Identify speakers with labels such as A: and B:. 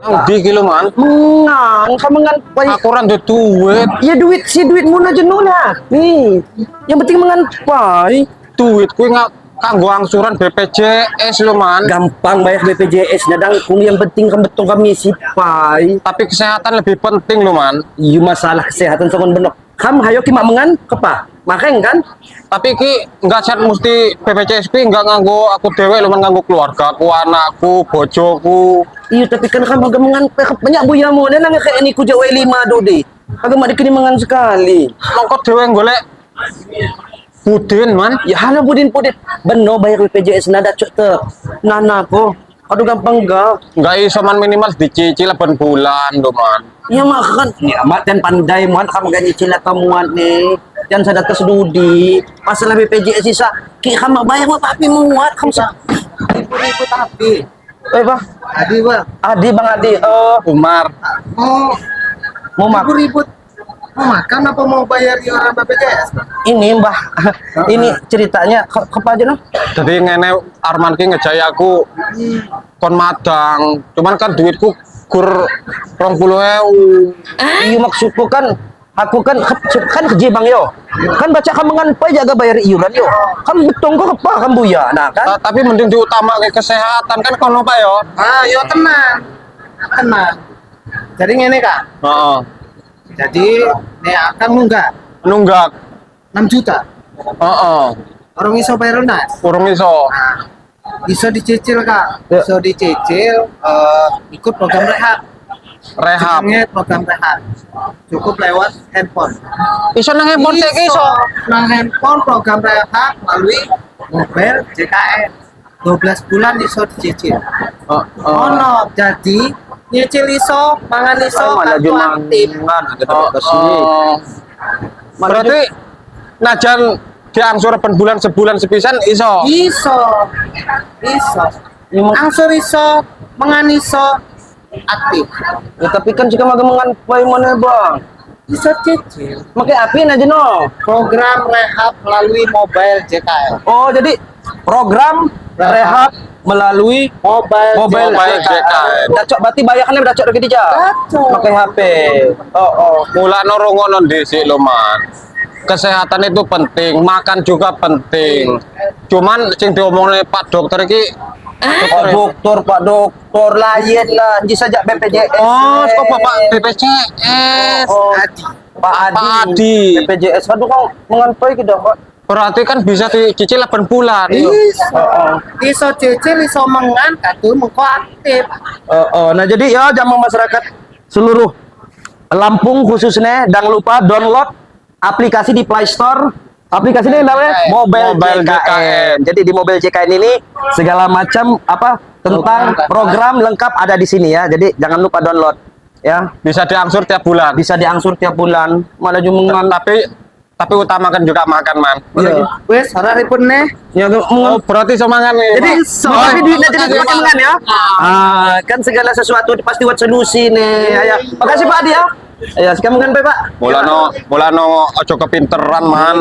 A: Ndi ki lho, Man?
B: Mengan, kamu mengan pai.
A: Aku ora duwe duit.
B: Ya duit sih duitmu aja nuna. Nih, yang penting mengan pai.
A: Duit kuwi nggak kanggo angsuran BPJS lho, Man.
B: Gampang bayar BPJS nadangkung, yang penting kan betul kami si pai.
A: Tapi kesehatan lebih penting lho, Man.
B: Iya, masalah kesehatan songon benok. Kam hayo ki mak mengan kepa? Makan kan?
A: Tapi ki nggak sehat mesti BPJS kuwi nggak nganggo aku dhewe lho, Man, nganggo keluargaku, anakku, bojoku.
B: Iya, tapi kan kamu agak mengan banyak buyamu dan nang kayak ini ku jawa lima dodi. Agak mak dikini mengan sekali.
A: Mongko dhewe golek budin, Man.
B: Ya hala budin budin. Beno bayar BPJS nada cok te. Nana ko. Aduh, gampang gak?
A: Nggak iso, Man, minimal dicicil ben bulan lho, Man.
B: Ya makan. Ya mak dan pandai muat kamu gak nyicil atau muat nih. Jangan sadar kesedudi. Masalah BPJS sisa. Ki kamu bayar mah papi muat kamu sa.
C: Ibu tapi
B: Eh bah,
C: Adi, Bang.
B: Adi, Bang Adi. Eh,
A: Umar.
C: Mau
B: mau mak
C: ribut mau makan apa mau bayar iuran BPJS, Bang?
B: Ini Mbah. Ini ceritanya ke ke apa aja noh?
A: Jadi ngene, Arman ki ngejai aku kon madang. Cuman kan duitku gur 20.000.
B: Iya, maksudku kan aku kan kan kerja, Bang, yo. Kan baca kamu ngan pai jaga bayar iuran yo. Kan betul kok kepa kan buya. Nah kan.
A: Tapi mending diutamakke kesehatan kan kono, Pak, yo.
C: Ah, yo tenang. Tenang. Jadi ngene, Kak.
A: Heeh.
C: Jadi nek akan nunggak
A: Nunggak.
C: 6 juta.
A: Heeh.
C: Ora iso bayar lunas.
A: Kurang iso.
C: Nah, iso dicicil, Kak.
B: Ya.
C: Iso dicicil, ikut program rehab.
A: Rehab.
C: Jenenge program rehab. Cukup lewat handphone.
A: Iso nang handphone sik iso.
C: Nang handphone program rehab melalui mobile JKN. 12 bulan iso dicicil.
A: Heeh.
C: Ono, jadi nyicil iso, mangan iso,
B: Malah
C: kartu aktif.
B: jumangan ada tempat kesini.
A: Oh. Berarti najan diangsur ben bulan sebulan sepisan iso.
C: Iso. Iso.
B: Ya,
C: Angsur iso, mangan iso, aktif.
B: Ya, tapi kan jika maga mengan pai mana, Bang?
C: Iso cicil.
B: Pakai api aja no.
C: Program rehab melalui mobile JKN.
B: Oh, jadi program rehab melalui
C: Mobile,
B: mobile,
A: Mobile JKN.
B: Dacok berarti bayarnya dacok lagi dia.
C: Dacok.
B: Pakai HP. Oh.
A: Mulane rungono dhisik lho, Man. Kesehatan itu penting, makan juga penting. Cuman sing diomongne Pak Dokter iki
B: Pak dokter, Pak dokter lain lah. Ji saja BPJS.
A: Oh, kok Bapak BPJS.
B: Oh,
C: Adi.
B: Pak Adi.
A: Pak Adi.
B: BPJS. Aduh, kok mengan pai kita, Pak.
A: Berarti kan bisa dicicil 8 bulan.
C: Iso.
B: Oh.
C: Iso cicil, iso mengan, kartu mengko aktif.
B: Oh. Nah, jadi ya jamaah masyarakat seluruh Lampung khususnya jangan lupa download aplikasi di Play Store. Aplikasi ini namanya Mobile,
A: Mobile
B: JKN.
A: JKN.
B: Jadi di Mobile JKN ini segala macam apa tentang program lengkap ada di sini ya. Jadi jangan lupa download ya.
A: Bisa diangsur tiap bulan.
B: Bisa diangsur tiap bulan. Malah jumengan.
A: Tapi utamakan juga makan, Man.
B: Iya.
C: Wes, ora ribut neh.
B: Ya,
A: Oh, berarti iso mangan nih.
B: Jadi,
A: Pak.
B: tapi duitnya
A: Oh,
B: jadi
A: makasih,
B: pakai
A: Pak.
B: mangan ya. Ah, kan segala sesuatu pasti buat solusi nih. Ayo, makasih, Pak Adi ya. Ayo, sekarang mangan, Pak.
A: Mulano, mulano ojo kepinteran, Man.